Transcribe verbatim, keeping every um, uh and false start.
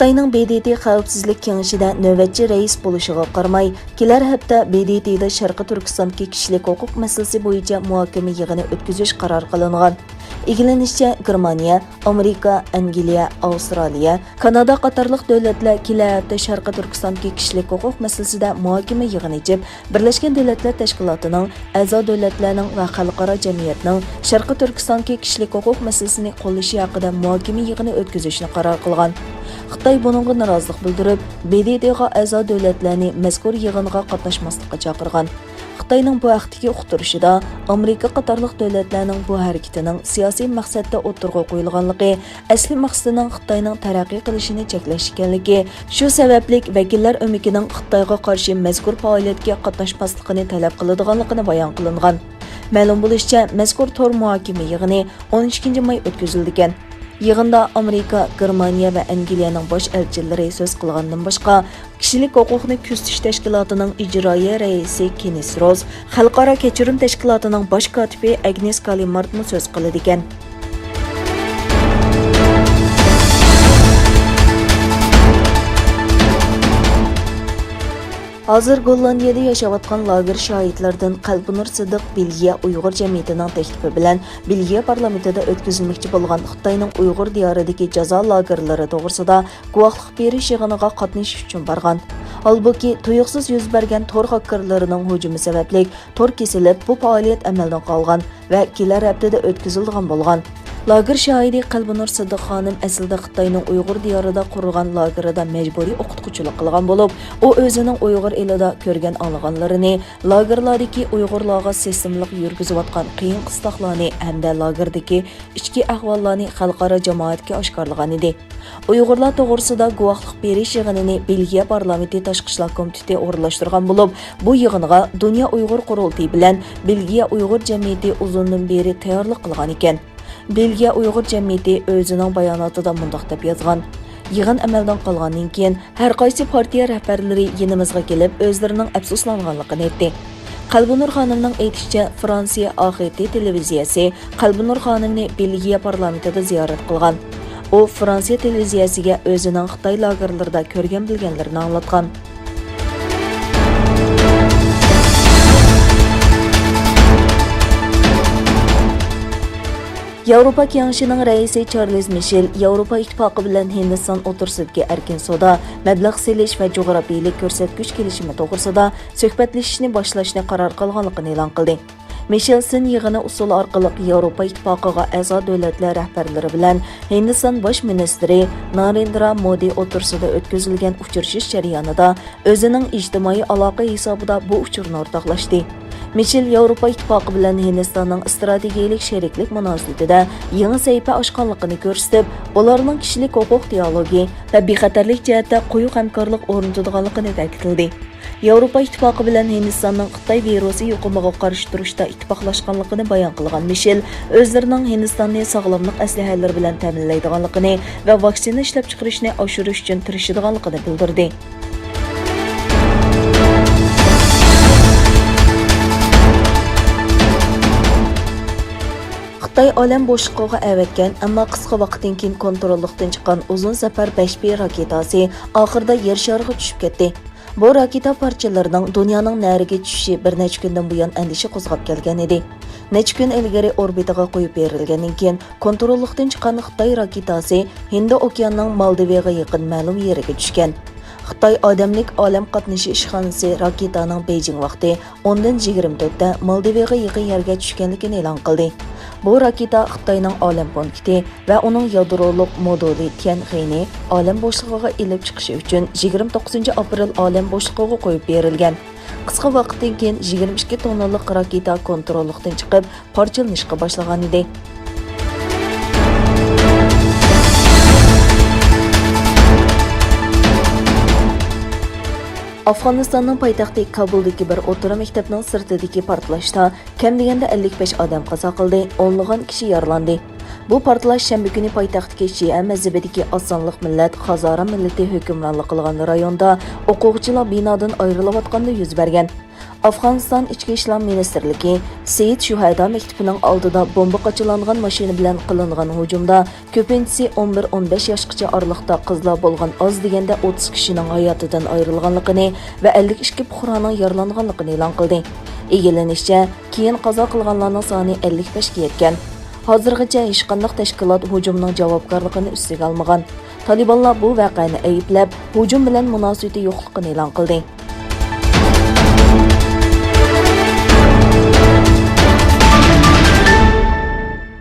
خىتاينىڭ ب د ت خەۋپسىزلىك كېڭىشىدە نۆۋەتچى رەئىس بولۇشىغا قارىماي، كېلەر ھەپتە ب د ت دا شەرقىي تۈركىستاندىكى كىشىلىك ھوقۇق مەسىلىسى بويىچە مۇھاكىمە يىغىنى ئۆتكۈزۈش قارار قىلىنغان. ئىگىلىنىشىچە، گېرمانىيە، ئامېرىكا، ئەنگلىيە، ئاۋسترالىيە، كانادا قاتارلىق دۆلەتلەر كېلەر ھەپتە شەرقىي تۈركىستاندىكى كىشىلىك ھوقۇق مەسىلىسىدە مۇھاكىمە يىغىنى ئېچىپ، بىرلەشكەن دۆلەتلەر تەشكىلاتىنىڭ، ئەزا دۆلەتلەرنىڭ ۋە خەلقئارا جەمئىيەتنىڭ شەرقىي تۈركىستاندىكى كىشىلىك ھوقۇق مەسىلىسىنى قوللىشى ھەققىدە مۇھاكىمە يىغىنى ئۆتكۈزۈشنى قارار قىلغان. خىتاي بۇنىڭغا نارازىلىق بىلدۈرۈپ، ب د ت غا ئەزا دۆلەتلەرنى مەزكۇر يىغىنغا قاتناشماسلىققا چاقىرغان. خىتاينىڭ بۇ ھەقتىكى ئۇقتۇرۇشىدا، ئامېرىكا قاتارلىق دۆلەتلەرنىڭ بۇ ھەرىكىتىنىڭ سىياسىي مەقسەتتە ئوتتۇرىغا قويۇلغانلىقى، ئەسلى مەقسىتىنىڭ خىتاينىڭ تەرەققىي قىلىشىنى چەكلەش ئىكەنلىكى، شۇ سەۋەبلىك ۋەكىللەر ئۆمىكىنىڭ خىتايغا قارشى مەزكۇر پائالىيەتكە قاتناشماسلىقىنى تەلەپ قىلىدىغانلىقىنى بايان قىلىنغان. مەلۇم بولۇشىچە، مەزكۇر تور مۇھاكىمە يىغىنى ئون ئىككىنچى ماي ئۆتكۈزۈلىدىكەن. يىغىندا ئامېرىكا، گېرمانىيە ۋە ئەنگلىيەنىڭ باش ئەلچىلىرى سۆز قىلغاندىن باشقا، كىشىلىك ھوقۇقنى كۆزىتىش تەشكىلاتىنىڭ ئىجرائىيە رەئىسى كېنىس روز، خەلقئارا كېچۈرۈم تەشكىلاتىنىڭ باش كاتىپى ئەگنېس كالىمارتمۇ سۆز قىلىدىكەن. ھازىر گوللاندىيەدە ياشاۋاتقان لاگېر شاھىتلىرىدىن قەلبىنۇر سىدىق بېلگىيە ئۇيغۇر جەمئىيىتىنىڭ تەكلىپى بىلەن بېلگىيە پارلامېنتىدا ئۆتكۈزۈلمەكچى بولغان خىتاينىڭ ئۇيغۇر دىيارىدىكى جازا لاگېرلىرى توغرىسىدا گۇۋاھلىق بېرىش يىغىنىغا قاتنىشىش ئۈچۈن بارغان. ھالبۇكى، تۇيۇقسىز يۈز بەرگەن تور خاككېرلىرىنىڭ ھۇجۇمى سەۋەبلىك تور كېسىلىپ، بۇ پائالىيەت ئەمەلدىن قالغان ۋە كېلەر ھەپتىدە ئۆتكۈزۈلىدىغان بولغان. لاگېر شاھىدى قەلبىنۇر سىدىق خانىم ئەسلىدە خىتاينىڭ ئۇيغۇر دىيارىدا قۇرغان لاگېرىدا مەجبۇرىي ئوقۇتقۇچىلىق قىلغان بولۇپ، ئۇ ئۆزىنىڭ ئۇيغۇر ئېلىدا كۆرگەن ئاڭلىغانلىرىنى، لاگېرلاردىكى ئۇيغۇرلارغا سىستېمىلىق يۈرگۈزۈۋاتقان قىيىن قىستاقلارنى ھەمدە لاگېردىكى ئىچكى ئەھۋاللارنى خەلقئارا جامائەتكە ئاشكارىلىغانىدى. ئۇيغۇرلار توغرىسىدا گۇۋاھلىق بېرىش يىغىنىنى بېلگىيە پارلامېنتى تاشقى ئىشلار كومىتېتى ئورۇنلاشتۇرغان بولۇپ، بۇ يىغىنغا دۇنيا ئۇيغۇر قۇرۇلتىيى بىلەن بېلگىيە ئۇيغۇر جەمئىيىتى ئۇزۇندىن بېرى تەييارلىق قىلغان ئىكەن. بېلگىيە ئۇيغۇر جەمئىيىتى ئۆزىنىڭ باياناتىدا مۇنداق دەپ يازغان: يىغىن ئەمەلدىن قالغاندىن كېيىن، ھەر قايسى پارتىيە رەھبەرلىرى يېنىمىزغا كېلىپ، ئۆزلىرىنىڭ ئەپسۇسلانغانلىقىنى ئېيتتى. قەلبىنۇر خانىمنىڭ ئېيتىشىچە، فرانسىيە ئا خ ت تېلېۋىزىيەسى قەلبىنۇر خانىمنى بېلگىيە پارلامېنتىدا زىيارەت قىلغان. ئۇ فرانسىيە تېلېۋىزىيەسىگە ئۆزىنىڭ خىتاي لاگېرلىرىدا كۆرگەن بىلگەنلىرىنى ئاڭلاتقان. ياۋروپا كېڭىشىنىڭ رەئىسى چارلىز مىشېل ياۋروپا ئىتتىپاقى بىلەن ھىندىستان ئوتتۇرىسىدىكى ئەركىن سودا، مەبلەغ سېلىش ۋە جۇغراپىيىلىك كۆرسەتكۈچ كېلىشىمى توغرىسىدا سۆھبەتلىشىشنى باشلاشنى قارار قىلغانلىقىنى ئېلان قىلدى. مىشېل سىن يىغىنى ئۇسۇلى ئارقىلىق ياۋروپا ئىتتىپاقىغا ئەزا دۆلەتلەر رەھبەرلىرى بىلەن ھىندىستان باش مىنىستىرى نارېندرا مودى ئوتتۇرىسىدا ئۆتكۈزۈلگەن ئۇچرىشىش جەريانىدا ئۆزىنىڭ ئىجتىمائىي ئالاقە ھېسابىدا بۇ ئۇچۇرنى ئورتاقلاشتى. مىشېل ياۋروپا ئىتتىپاقى بىلەن ھىندىستاننىڭ ئىستراتېگىيەلىك شېرىكلىك مۇناسىۋىتىدە يېڭى سەھىپە ئاچقانلىقىنى كۆرسىتىپ، ئۇلارنىڭ كىشىلىك ھوقۇق دىئالوگى ۋە بىخەتەرلىك جەھەتتە قويۇق ھەمكارلىق ئورنىتىدىغانلىقىنى تەكىتلىدى. ياۋروپا ئىتتىپاقى بىلەن ھىندىستاننىڭ خىتاي ۋىرۇسى يۇقۇمىغا قارشى تۇرۇشتا ئىتتىپاقلاشقانلىقىنى بايان قىلغان مىشېل، ئۆزلىرىنىڭ ھىندىستاننى ساغلاملىق ئەسلىھەلىرى بىلەن تەمىنلەيدىغانلىقىنى ۋە ۋاكسىنا ئىشلەپچىقىرىشنى ئاشۇرۇش ئۈچۈن تىرىشىدىغانلىقىنى بىلدۈردى. خىتاي ئالەم بوشلۇقىغا ئەۋەتكەن، ئەمما قىسقا ۋاقىتتىن كېيىن كونتروللۇقتىن چىققان ئۇزۇن سەپەر بەش بى راكېتاسى ئاخىرىدا يەر شارىغا چۈشۈپ كەتتى. بۇ راكېتا پارچىلىرىنىڭ دۇنيانىڭ نەرىگە چۈشۈشى بىر نەچچە كۈندىن بۇيان ئەندىشە قوزغاپ كەلگەن ئىدى. نەچچە كۈن ئىلگىرى ئوربىتىغا قويۇپ بېرىلگەندىن كېيىن، كونتروللۇقتىن چىققان خىتاي راكېتاسى ھىندى ئوكيانىنىڭ مالدىۋىغا يېقىن مەلۇم يېرىگە چۈشكەن. خىتاي ئادەملىك ئالەم قاتنىشى ئىشخانىسى راكېتانىڭ بېيجىڭ ۋاقتى ئوندىن يىگىرمە تۆتتە مالدىۋىغا يېقىن يەرگە چۈشكەنلىكىنى ئېلان قىلدى. بۇ راكېتا خىتاينىڭ ئالەم پونكىتى ۋە ئۇنىڭ يادرولۇق مودۇلى تيەنخېنى ئالەم بوشلۇقىغا ئېلىپ چىقىشى ئۈچۈن يىگىرمە توققۇزىنچى ئاپرېل ئالەم بوشلۇقىغا قويۇپ بېرىلگەن. قىسقا ۋاقىتتىن كېيىن يىگىرمە ئىككى توننىلىق راكېتا كونتروللۇقتىن چىقىپ، پارچىلىنىشقا باشلىغانىدى. ئافغانىستاننىڭ پايتەختى كابۇلدىكى بىر ئوتتۇرا مەكتەپنىڭ سىرتىدىكى پارتلاشتا كەم دېگەندە ئەللىك بەش ئادەم قازا قىلدى، ئونلىغان كىشى يارىلاندى. بۇ پارتلاش شەنبە كۈنى پايتەختتىكى شىئە مەزھىپىدىكى ئاسانلىق مىللەت خازارا مىللىتى ھۆكۈمرانلىق قىلغان رايوندا ئوقۇغۇچىلار بىنادىن ئايرىلىۋاتقاندا يۈز بەرگەن. ئافغانىستان ئىچكى ئىشلار مىنىستىرلىكى سېيىت شۇھەدا مەكتىپىنىڭ ئالدىدا بومبا قاچىلانغان ماشىنا بىلەن قىلىنغان ھۇجۇمدا كۆپىنچىسى ئون بىر، ئون بەش ياشقىچە ئارىلىقتا قىزلار بولغان، ئاز دېگەندە ئوتتۇز كىشىنىڭ ھاياتىدىن ئايرىلغانلىقىنى ۋە ئەللىك ئىككى پۇقرانىڭ يارىلانغانلىقىنى ئېلان قىلدى. ئىگىلىنىشىچە، كېيىن قازا قىلغانلارنىڭ سانى ئەللىك بەشكە يەتكەن. ھازىرغىچە ھېچقانداق تەشكىلات ھۇجۇمنىڭ جاۋابكارلىقىنى ئۈستىگە ئالمىغان. تالىبانلار بۇ ۋەقەنى ئەيىبلەپ، ھۇجۇم بىلەن مۇناسىۋىتى يوقلۇقىنى ئېلان قىلدى.